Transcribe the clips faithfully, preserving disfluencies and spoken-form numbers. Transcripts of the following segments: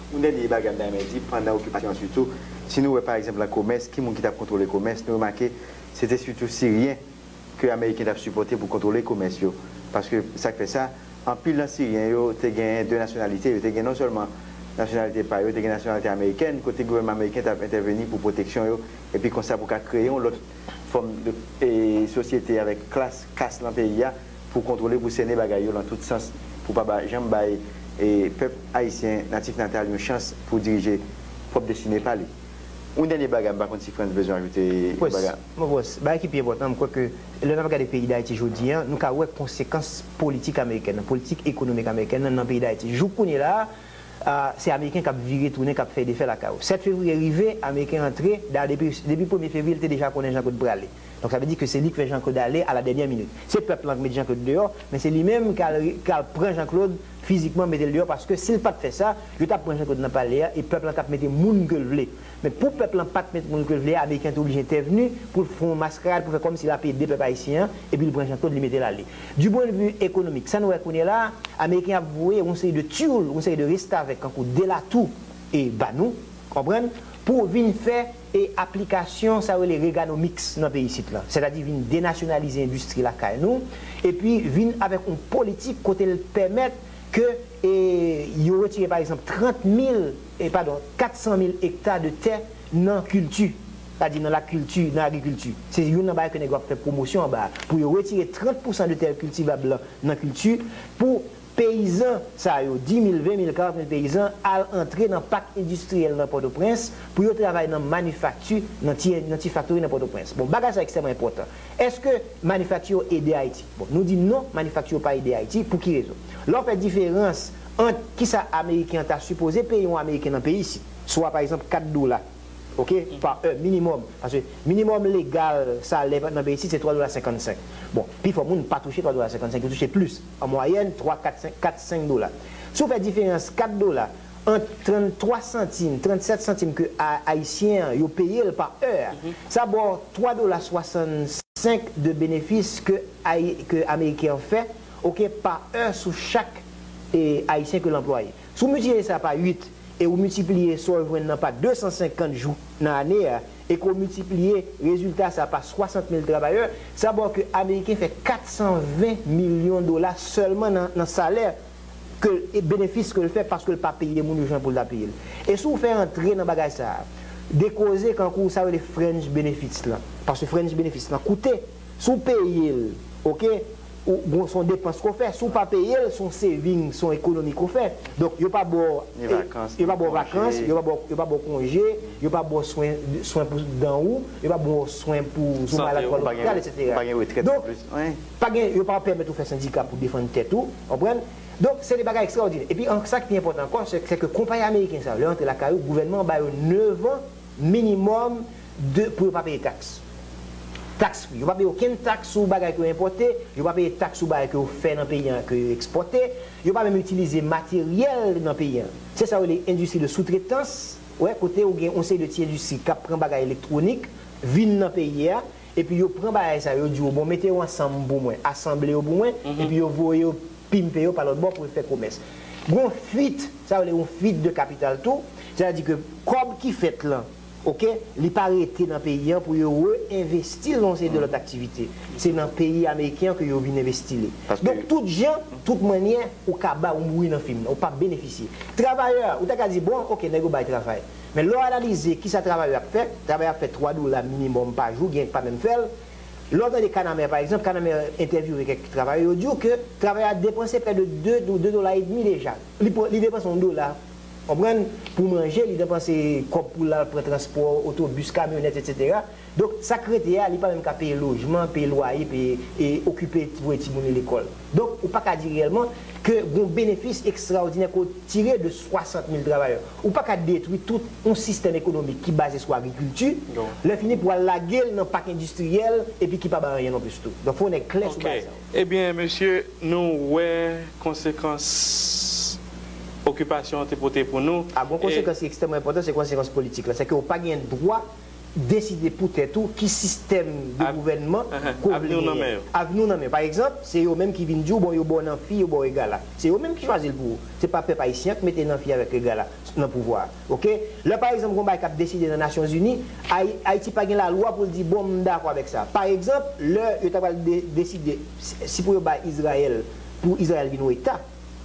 Yon dènye bagay m ta renmen di, pandan okipasyon an sitou, si nou wè pa egzanp nan komès, ki moun ki t ap kontwole komès, nou remake se te sitou Siryen ke Ameriken t ap sipòte pou kontwole komès yo. Paske sa k fè sa, anpil nan Siryen yo te gen de nasyonalite, yo te gen non sèlman nasyonalite pa yo, yo te gen nasyonalite amerikèn, kote gouvènman ameriken t ap entèveni pou pwoteksyon yo, epi konsa pou ka kreye yon lòt fòm de e, sosyete avèk klas, kas nan peyi a, pou kontwole, pou sènen bagay yo nan tout sans, pou pa ba, janm bay e, pèp ayisyen natif natal yon chans pou dirije pwòp destine pa li. Yon dènye bagay, m pa konn si Frantz bezwen ajoute yon bagay. Bon, bon, bagay ki pi enpòtan, m kwè ke lè n ap gade peyi Dayiti jodi a, nou ka wè konsekans politik amerikèn nan, politik ekonomik amerikèn nan nan peyi Dayiti. Jouk kounye la a, se Ameriken k ap vire tounen, k ap fè defè lakay ou. Sèt fevriye rive, Ameriken antre, dayè depi, depi premye fevriye, li te deja konnen Jean Claude prale. Donk, sa vle di ke se li k fè Jean Claude ale a la dènyè minit. Se pèp lan k met Jean Claude deyò, men se li menm k al, k al pran Jean Claude fizikman mete l deyò, paske si l pa t fè sa, yo t ap pran Jean Claude nan palè a, e pèp lan t ap mete moun ke l vle. Men pou pèp lan pa t met moun ke l vle a, Ameriken te oblije entèvni pou l fè yon maskarad, pou fè kòmsi l ap ede pèp ayisyen an, epi l pran Jean Claude, li mete l ale. Du point de vue économique, sa nou wè kounye la a, Ameriken ap voye yon seri de tyoul, yon seri de restavèk, kankou de latou e ba nou, konprann, pou vin fè e aplikasyon sa yo rele Reaganomics nan peyi isit lan. Sètadi vin denasyonalize endistri lakay nou, epi vin avèk yon politik kote l pèmèt ke e, yo retire pa egzanp trant mil, e, padon, kat san mil ekta de tè nan kilti, sètadi nan lakilti, nan agrikilti. Se youn nan bagay ke nèg yo ap fè pwomosyon anba a. Pou yo retire trant pousan de tè kiltivab lan nan kilti, pou peyizan sa yo, dis mil, ven mil, karant mil peyizan, al antre nan pak endistriyèl nan Pòtoprens, pou yo travay nan manifakti, nan ti, nan ti faktori nan Pòtoprens. Bon, bagay sa ekstrèmman enpòtan. Èske manifakti yo ede Ayiti? Bon, nou di non, manifakti yo pa ede Ayiti. Pou ki rezon? Lè w fè diferans ant kisa Ameriken an ta sipoze peye yon Ameriken nan peyi isit, swa pa egzanp kat dola, oke, pa è minimòm, paske minimòm legal salè nan peyi isit se twa dola senkannsenk. Bon, pifò moun pa touche twa dola senkannsenk, yo touche plis, an mwayèn twa, kat, senk, kat, senk dola. Si w fè diferans kat dola ant tranntwa santim, trannsèt santim ke a, Ayisyen an yo peye l pa è a, sa ba w twa dola swasannsenk de benefis ke, ke Ameriken an fè, oke, pa è sou chak e, Ayisyen ke l anplwaye. Si w miltipliye sa pa uit e ou miltipliye sa w jwenn nan pa de san senkant jou nan ane a, e ke w miltipliye rezilta sa pa swasant mil travayè, sa ba w ke Ameriken fè kat san ven milyon dola sèlman nan, nan salè ke, e benefis ke l fè paske l pa peye moun yo jan pou l ta peye l. E si w fè antre nan bagay sa a, de koze kankou sa yo rele fringe benefits lan, paske fringe benefits lan koute, si w peye l, oke, ou, bon, se yon depans ke w fè, si w pa peye l, se yon saving, se yon ekonomi ke w fè. Donk, yo pa ba w, yo pa ba w vakans, yo pa ba w, yo pa ba w konje, yo pa ba w swen, swen pou dan ou, yo pa ba w swen pou si w malad pou al lopital, etsetera. Donk, pa gen, yo pa pèmèt ou fè sendika pou defann tèt ou, konprann? Donk, se de bagay ekstraòdinè. Epi, an, sa ki pi enpòtan ankò, se, se ke konpayi ameriken sa yo, lè yo antre lakay ou, gouvènman an ba yo nèf an minimòm de, pou yo pa peye taks. Tax free. Yo pa peye okenn taks sou bagay ke yo enpòte, yo pa peye taks sou bagay ke yo fè nan peyi an, ke yo ekspòte, yo pa menm itilize materyèl nan peyi an. Se sa yo rele endistri de soutretans, wè, kote ou gen yon seri de ti endistri k ap pran bagay elektwonik, vin nan peyi a, epi yo pran bagay sa yo, yo di yo, bon, mete yo ansanm pou mwen, asanble yo pou mwen, epi yo voye yo, pimpe yo pa lòt bò pou yo fè komès. Gen yon fuite, sa yo rele yon fuite de capital tou, sètadi ke kòb ki fèt lan, oke, li pa rete nan peyi an pou yo re-envesti l nan yon seri de lòt aktivite. Se nan peyi ameriken an ke yo vin envesti li. Donk, tout jan, tout mannyè, ou ka ba, ou mouri nan fim nan, ou p ap benefisye. Travayè, ou ta ka di, bon, oke, nèg yo bay travay. Men lè w analize kisa travayè ap fè, travayè ap fè twa dola minimòm pa jou, gen k pa menm fè l. Lè w tande Kanamè, pa egzanp, Kanamè entèvyouve kèk travayè, yo di w ke travayè a depanse prè de de, de dola edmi deja. Li pran, li depanse yon dola, konprann, pou manje, li depanse kòb pou l al pran transpò, otobis, kamyonèt, etsetera. Donk, sa k rete a, li pa menm ka peye lojman, peye lwaye, peye, e okipe, voye timoun li lekòl. Donk, ou pa ka di reyèlman ke gen yon benefis ekstraòdinè ke w tire de swasant mil travayè. Ou pa ka detwi tout yon sistèm ekonomik ki baze sou agrikilti, lè fini pou w al lage l nan pak endistriyèl, epi ki pa bay anyen nonplis tou. Donk, fò w nèg klè sou bagay sa yo. Ebyen, mesye, nou wè konsekans okipasyon an te pote pou nou. A, gen yon konsekans ki ekstrèmman enpòtan, se konsekans politik la. Se ke w pa gen dwa deside pou tèt ou ki sistèm de gouvènman ke w vle genyen. Avni w nan men yo. Avni w nan men yo. Pa egzanp, se yo menm ki vin di w, bon, yo ba w nan fi, yo ba w egala. Se yo menm ki chwazi l pou ou. Se pa pèp ayisyen an ki mete nan fi avèk egala nan pouvwa a. Oke? Lè, pa egzanp, gon bagay k ap deside nan Nasyonzini, Ay-, Ayiti pa gen lalwa pou l di, bon, m dakò avèk sa. Pa egzanp, lè yo ta pral de-, deside si, si pou yo bay Izrayèl, pou Izrayèl vin yon eta,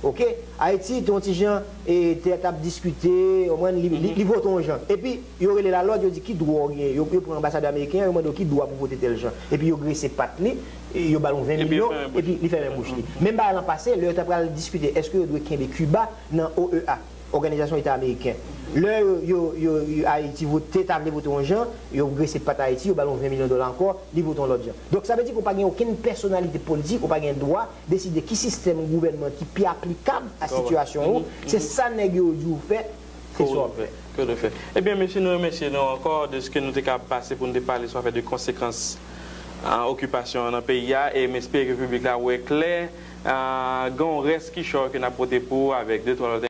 oke? Ayiti te yon ti jan, e, te t ap diskite, w konprann, li, li, li vote yon jan. Epi, yo rele l a lòd, yo di, ki dwa w gen? Yo, yo pran anbasadè ameriken an, yo mande w ki dwa pou vote tèl jan. Epi, yo grese pat li, e yo ba l yon ven milyon, epi li fèmen bouch li. Menm bagay lan pase, lè yo ta pral diskite, èske yo dwe kenbe Kiba nan O E A, Òganizasyon Eta Ameriken. Lè yo, yo, yo, yo, Ayiti vote, ta vle vote yon jan, yo grese pat Ayiti, yo ba l yon ven milyon dola ankò, li vote yon lòt jan. Donk, sa vle di ke w pa gen okenn pèsonalite politik, ou pa gen dwa deside ki sistèm gouvènman ki pi aplikab a sitiyasyon ou. Se sa nèg yo di w fè, se sa w ap fè. Ke w fè. Ebyen, mesye, nou remèsye nou ankò de ske nou te ka pase pou nou te pale sou afè de konsekans, a, okipasyon an nan peyi a, e m espere ke piblik la wè klè, a, gen yon rès kichò ke n ap pote pou ou avèk de twa lòt